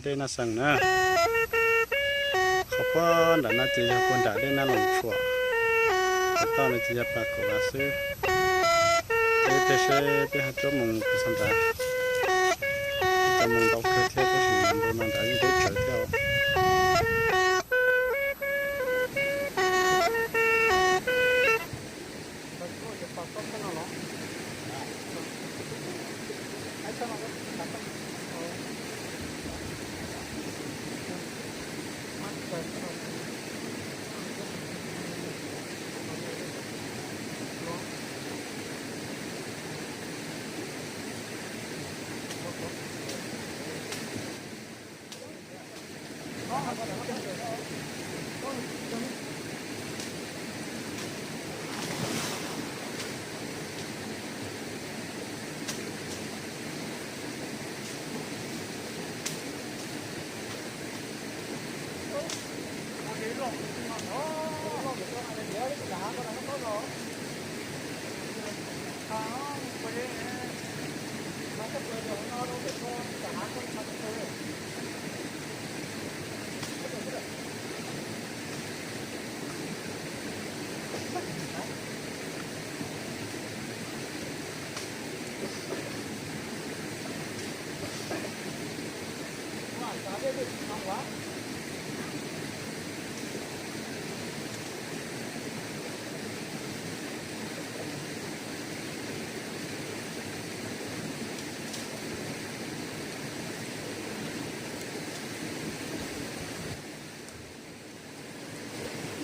Dej Naj Xees na. Qhov puag nram no ces yog puag nram dej Naj Loos Tshuam. Qhov toj no ces yog pas kaum vas xwb. Peb, peb seb peb ho cuab moos puas txog nrad. Peb cov moos ntau kawg thiab tab sis nram no nrad yeej deb tsawv thiab.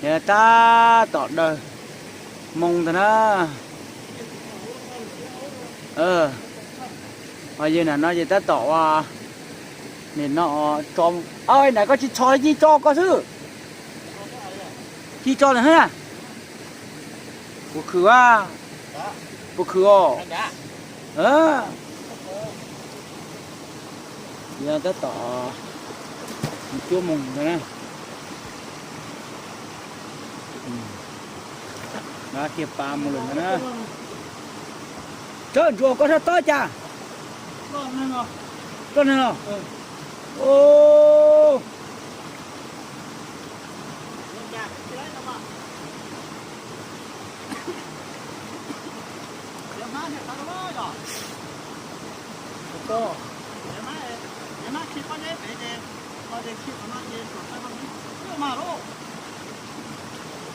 Yog tab tom dawg moo ntag na. Ho yog nam no ces tab tom ua, nim no tso, nam koj tsis txhos ci tso koj xwb. Ci tso na. Puas khwv a? Puas khwv os? Yog tab tom mus cuab moos ntag na. Kiag pa mus lawm ntag na. Tsawb ntsuas koj sab tob cas? Ploj neeg los?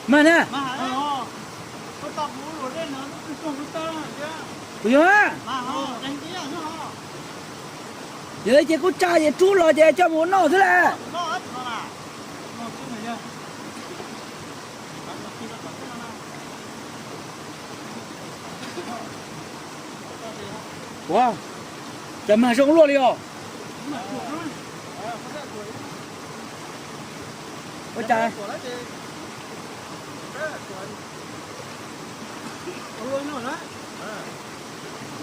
Mag na. Kuv yog a. Yog li ces kuv tsa ces rub los ces coj mus ua noj xwb las. Ua cas mag zoo luaj li os. Ua cas?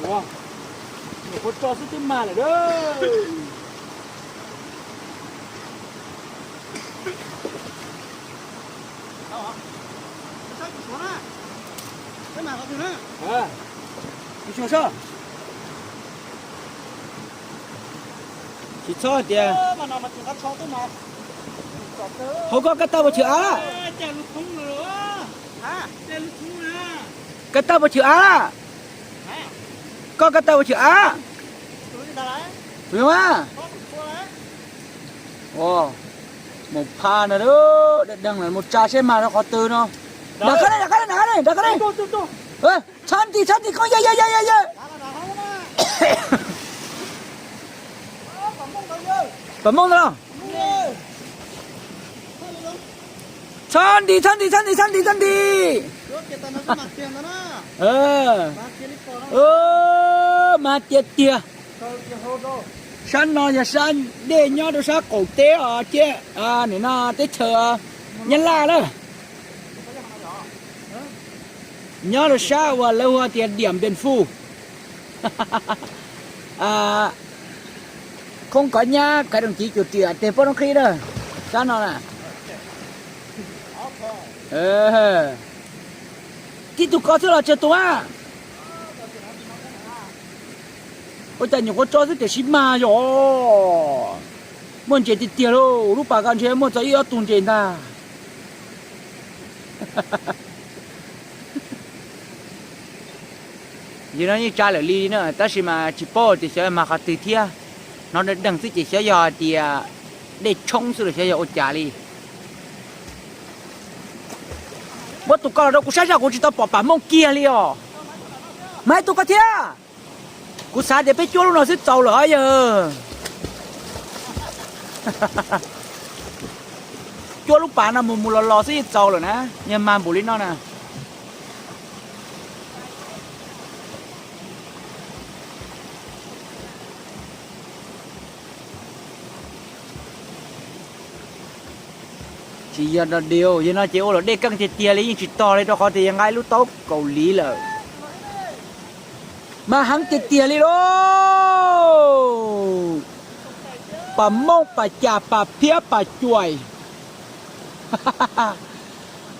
Ua, nyuam qhuav tso xwb twb mag lawm a. Tsis txhob hais tias, hauv koj kab tawj puas chwm av lawm? Kab tawj puas chwm av lawm? Koj kab tawj puas chwm av? Puas yog a? Mus pha na, dab deeg lawm, mus tsa seb mag rau qhov twg no. Nram qab ne, nram qab ne, nram qab ne, nram qab ne. Txhob nti, txhob nti koj, yawg, yawg, yawg, yawg, yawg. Pam mooj ntag los? Txhob nti, txhob nti, txhob nti, txhob nti, txhob nti. Mag tiag tiag. Sab no yog sab dej nyob rau sab qaum teb os, nim no teb chaws Nyab Laj na. Nyob rau sab uas lawv hu tias Diam Npias Fuj. Khoob kov nyab khav doom civ cuam riam teg pob roob qhib na, sab no na. Tib tug koj xwb los tsawg tus a? Ua cas nyuam qhuav tso xwb tiam sis mag yom. Muaj ntses tiag tiag lauj, lub pas ko ntshe muaj txog ib ob tug ntses ntag. Yog no yeej tsa lawm li na, tab sis mas tsis paub tias xyov mag qhov twg thiab. Hnov deeg deeg xwb ces xyov yog hais tias dej tshoob xwb los xyov yog ua cas li. Muab tus ko los rau kuv saib zaj, kuv tsis tau pom pam mooj kiag li os. Mas ib tug ko thiab. Kuv xav tias peb cuab lub no xwb txaus lawm os yawg. Cuab lub pas no mus mus los los xwb yeej txaus lawm na, yog mag npaum li no na. Tsis yog dog dig, yog no ces ua luam dej keej tiag tiag li, yeej tsis tog li rau qhov tias yog nqa ib lub taub kaus liv lawm. Mas heev tiag tiag li lauj. Pam mooj pam cas pam phiab pam cuam.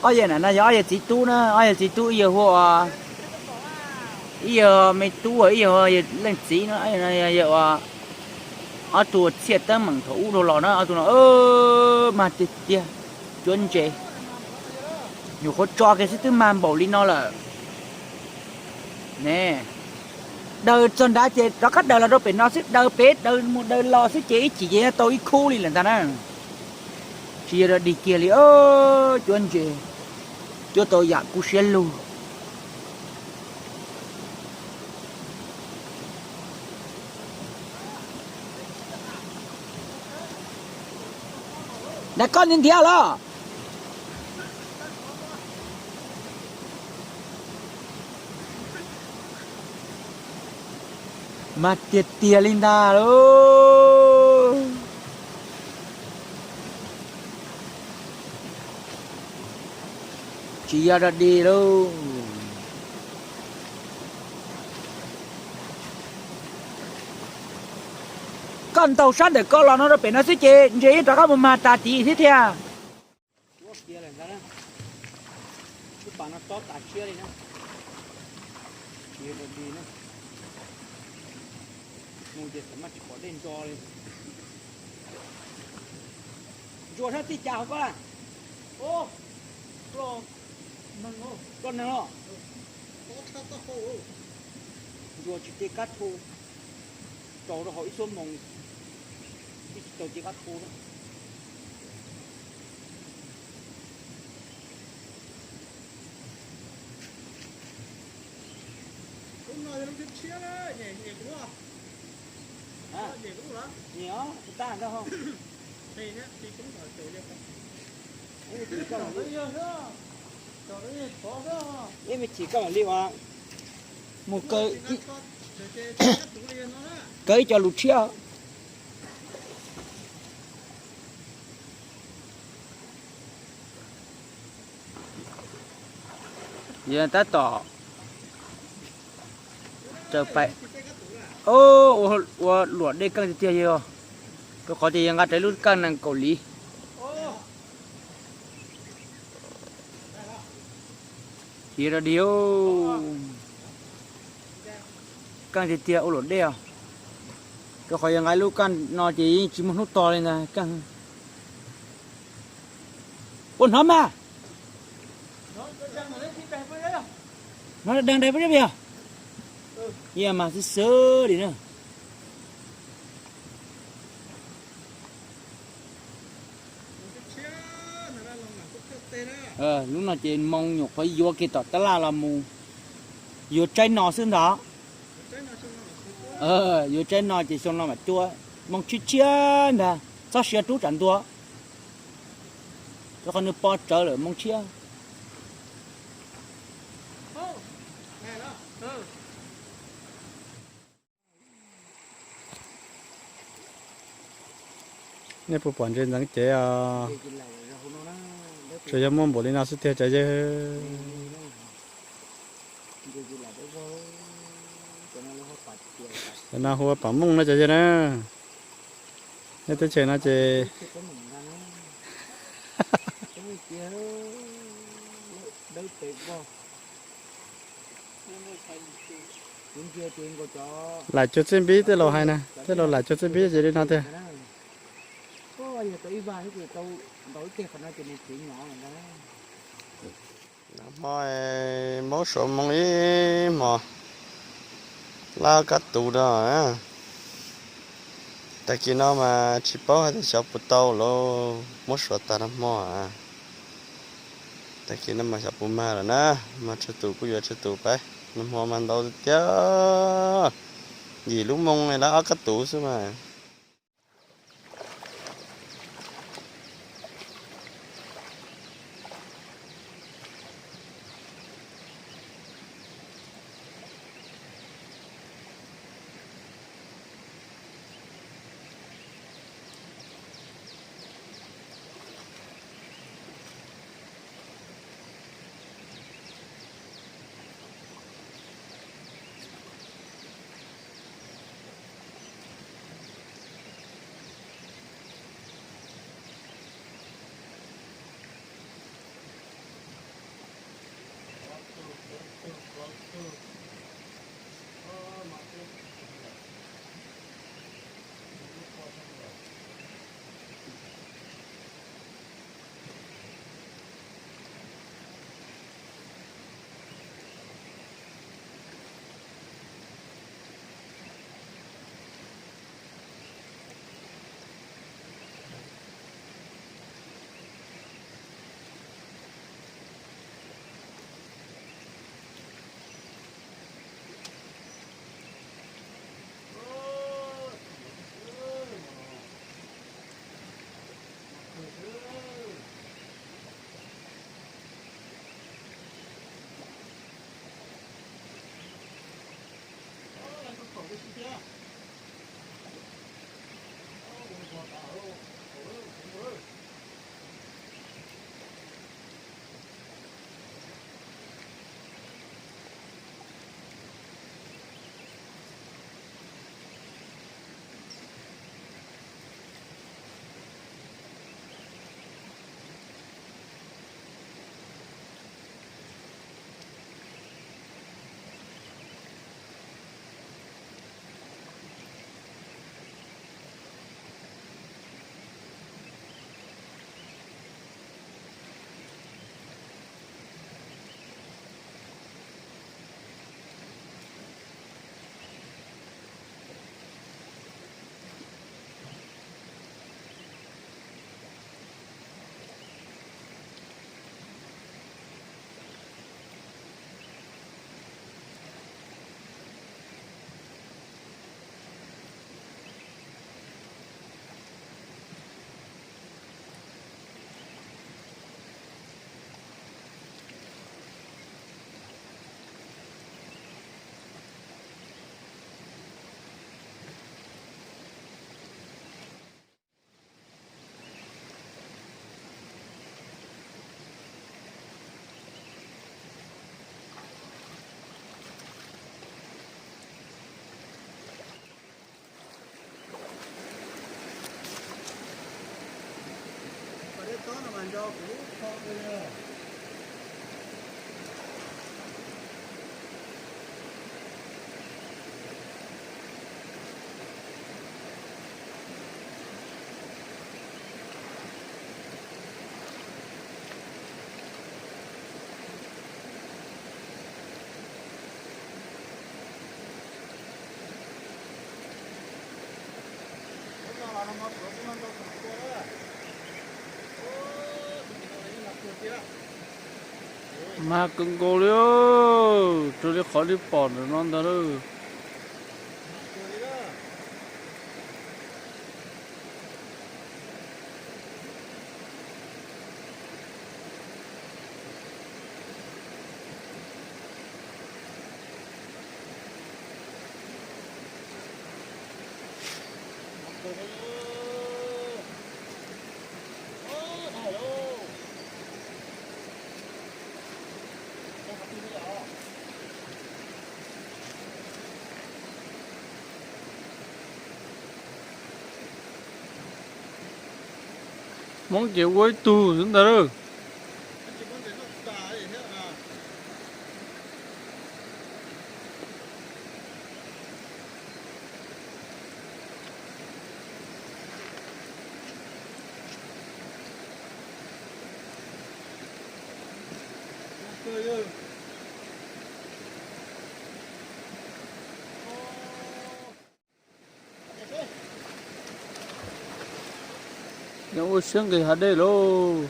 Ob yawg na no yog ob yawg txiv tub na, ob yawg txiv tub ib yawg hu ua, ib yawg me tub, ib yawg leej txiv no, yawg ua ob tug txhiaj teeb meem thaum ub dhau los na, ob tug no mag tiag tiag, cuab ntses. Nyuam qhuav tso kiag xwb twb mag npaum li no lawm ne. Daws txog nrad ces rov qab daws los rau pem no xwb, daws pem daws mus daws los xwb ces ib chim ces tau ib khub li lawm ntag na. Tsis yog dog dig kiag li, cuab ntses, cuab tau yam kub siab lug. Nram koj ntiav ntiav los? Mas tiag tiag li ntag lauj. Tsis yog dog dig lauj. Koj ntaus sab ntawm koj los no rau pem no xwb ces ntses yeej rov qab mus mag tas tid thiab tiag. Lub pas no tob tas siab li na. Tsis yog dog dig na. Mus ces txawm maj tsis pom dej ntso li. Ntsuas sab txij cas hauv koj na? Ploj neeg los? Ntsuas tsis cia kab thu, rau rau hauv ib xuab moos, ib tsis tau cia kab thu na. Ib me chim koj mam li ua, mus kaw, kaw ib co lus tshiab. Yog tab tom raws pais, ua luam dej keej tiag tiag yog, rau qhov tias yog nqa rawv lub kab nees kaum liv. Tsis yog dog dig, keej tiag tiag ua luam dej os. Rau qhov yog nqa lub kab no ces yeej tsis muaj hnub tog li ntag keej. Ua hnov mas. Hnov deeg dais pub zeb yog. Yog mas xwb xwb li na. Lub no ces moo nyuam qhuav yuav kiag tom tab laj los mus, yuav tsaib no xwb ntag. Yuav tsaib no ces xyoo no mam cuab. Moo tshiab tshiab ntag, txhob siav rub tsam ntua, rau qhov nws po rawv lawm moo tshiab. Nej puas pom ntses ntxeev cev os? Tsuas yog muaj npaum li no xwb tiag cov yawg. Cov no hu ua pam mooj no cov yawg na. Nej teb chaws no ces lam cuag txij npib, tej laus hais na, tej laus lam cuag txij npib ces li no tiag. Yog tau ib vaj thiab ces tau ntaus ib teg qhov no ces nws txiv nyom lawm ntag. Nag hmo Maub Suav moo ib hmos lab kab tuv no. Tag kis no mas tsis paub hais tias xyov puas tau lawm, Maub Suav tas nag hmo. Tag kis no mas xyov puas mag lawm na, mag tsawg tus kuj yuav tsawg tus pab. Nag hmo mas ntau tiag, yim lub moo lab ob kab tuv xwb mas. Mag kawg nkaus li, raws li qhov nej pom ntawm no ntag lauj. Hmoob ces ua ib tug xwb ntag lauj. Nyob ua siab nqis hav dej lauj.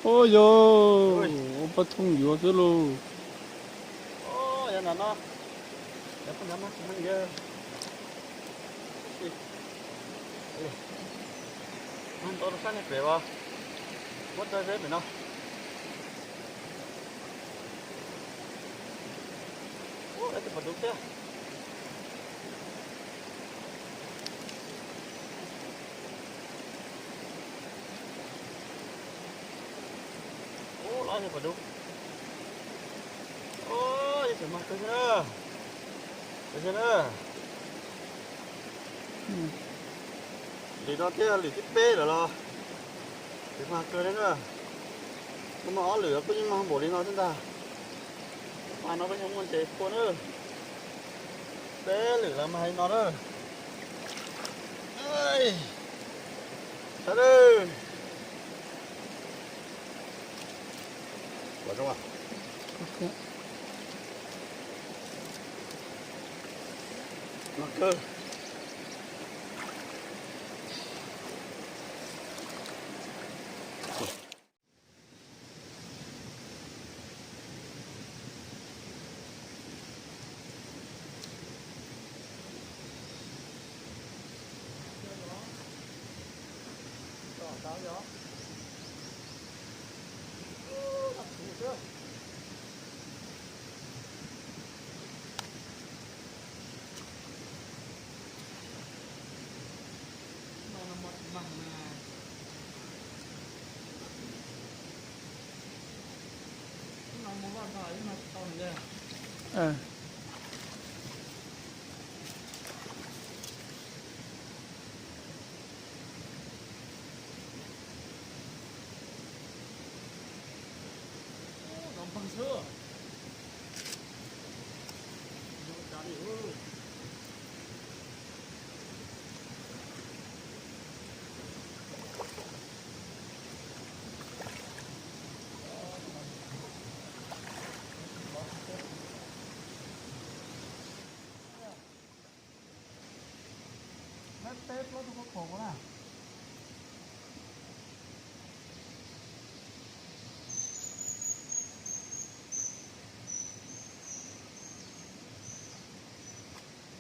Ua yog, ua paj thooj yuav xwb lauj. Ntau rau sab niag pem as, muab tso zeb pem no. Ua, ib tug pas dub thiab. Ua, los ib tug pas dub. Ua, yog tseem mag kawg thiab na. Kawg thiab na. Lwm no thiab lwm thib peb lawm los tseem mag kawg thiab na. Kuv mag ob lwm kuj yeej mag npaum li no thiab ntag. Kuv mag no kuj yog muaj ntses phua na. Peb lwm los mag li no na. Sawv daws.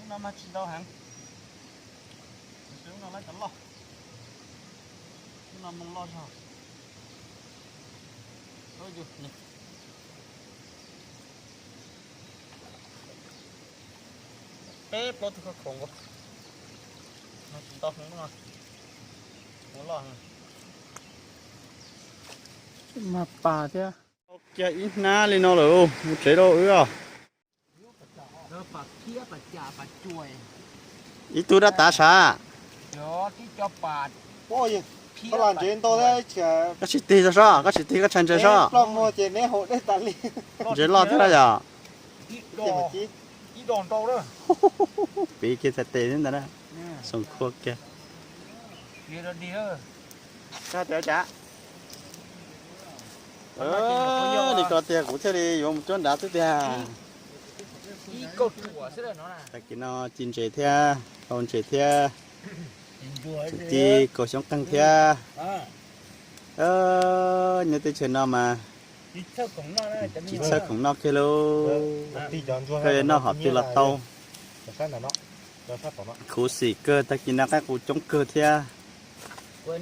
Lub no mas tsis ntau heev, tab sis lub no lawv cov loj, lub no moo loj zog. Peb plaub tug koj khoom nkaus, no tsis ntau heev no, moo loj heev. Mas pas thiab. Kiag ib hnab li no lawm, mus tsev rau wb os. Ib tug dab tas sav. Koj tsis tig tso sob, koj tsis tig koj tshais ntses sob. Ntses loj thiab yom. Piv kiag txhais tes xwb ntag na. Xoom khua kiag. Nim ko tiag kuv thiaj li yuav mus cuab nrad xwb tiag. Tag kis no ci ntses thiab, hau ntses thiab, ci kaus xyoob qeeg thiab. Nyob teb chaws no mas tsis txhawj khoom noj kiag lauj. Koj yuav noj hom twg los tau. Khuv xim kawg, tag kis no qaib qus coob kawg thiab.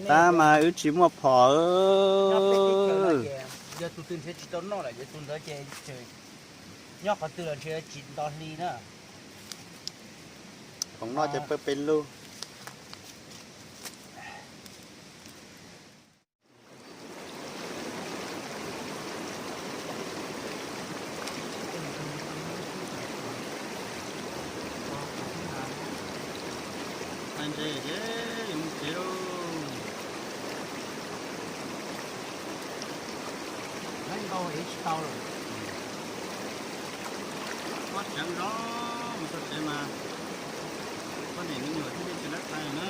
Tab mas wb tsis muaj phom. Yog tus twg nrhiav tsis tau noj lawm ces tus ntawd ces Nyob qhov twg los ntshe tsis nto hli na. Khoom noj ces pawg pes lug. Hais ntses ces yuav mus tsev lauj. Laib ntau es tsis tau lawm. Pob tseev zoo mus txog tsev mas poj niam me nyuam thiaj li tsis laib txais na.